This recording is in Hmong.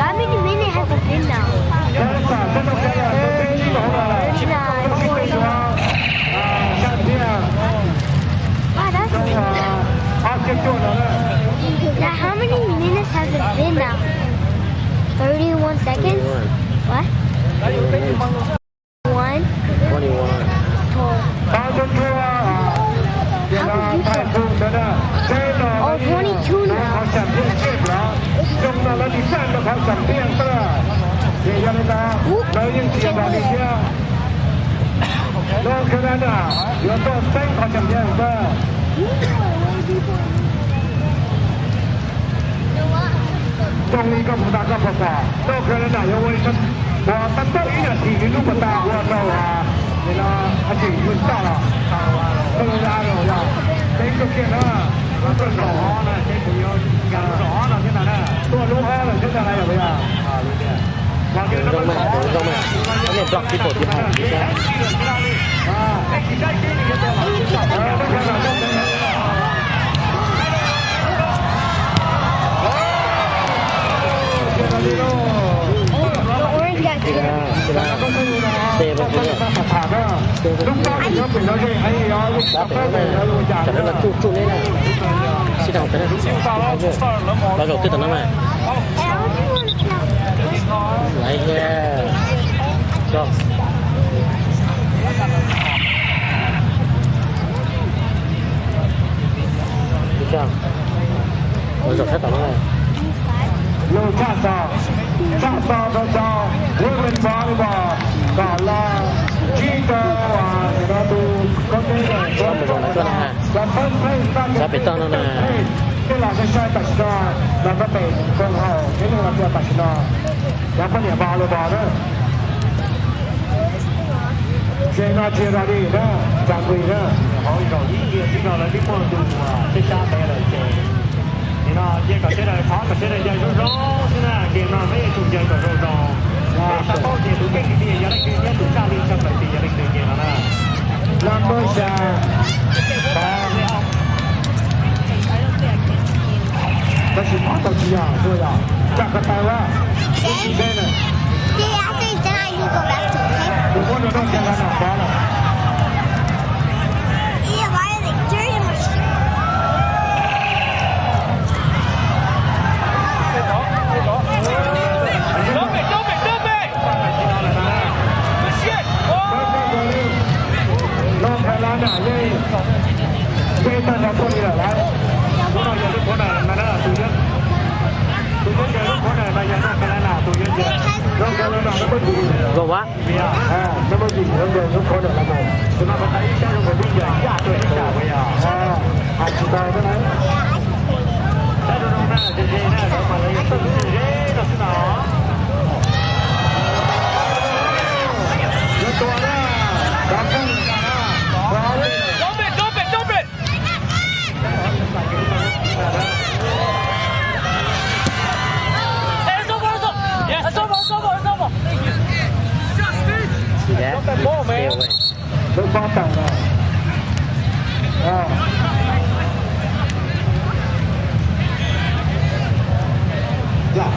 How many minutes has it been now? Thirty-nine, forty. Wow, that's... Now, how many minutes has it been now? Thirty-one seconds? What? One. Twenty-one. Twelve. How could you tell? Oh, twenty-two now. Oop. North Carolina yuav tuaj teeb qhov championship. Zoo li koj mus tas koj puas pom North Carolina yuav ua li ua tab tom ib nas this li lub pas tas ua rau, no, a tsis mus toj los, Colorado yog teeb tuaj kiag na, tuaj zaum, tuaj lub ob no thiab ntag na, tuaj lub ob no thiab ntag na yog puas yog? Zoo mas, zoo mas, có niềm blog people behind. The orange guy too. Sab pem no na, sab pem no na, sab pem no tsuj tsuj neb na. Sib dhau pem na, los zaum twg tom no mas. Laiv thiab. Los zaum sab tom no. Lug tshaj xov, tshaj xov rau cov women volleyball kom los ntsib rau tus koob teb, cov first place, sab pem toj no na. Tej los sai sai tam sim no los rau pem koom haum teb neeg los tias tam sim no cov poj niam volleyball na. Tsev no tsis yog li na, tsa nqis na. Hauv zaum ib ntiag xwb no lawv twb muaj tus sab sab pem lawm ces nim no cia kom sawv daws thov kom sawv daws ncaws zoo zoo xwb na, game no peb yuav tsum ncaws kom zoo zoo. Peb xav paub tias tus peb kwv tij yog leej twg thiab tus tshaj lij tshaj plaws tias yog leej twg game no na. Los mus xyas, thov Tab sis pab tau tsis yog tuaj yog caj ko taw a. Ces tus muab rau North Carolina pov lawm. North Carolina yeej nce tag nrho tuaj li lawm lauj. Tus no yog lub corner mas na, tus yuav, tus yuav nce lub corner mas yog North Carolina, tus yuav nce North Carolina, number two. Number two, yuav nce lub corner los mus. Tus no mas tau ib sab zoo nkaus li nce yaj tuaj ib sab uas yog hais tsis tau thiab na. Sab zoo zoo na, ces ces na, lawv mas lawv yog tuaj ze no xwb no. Yuav tua na, cov phooj ywg na, tua li. Lub pob tawm na. Yam,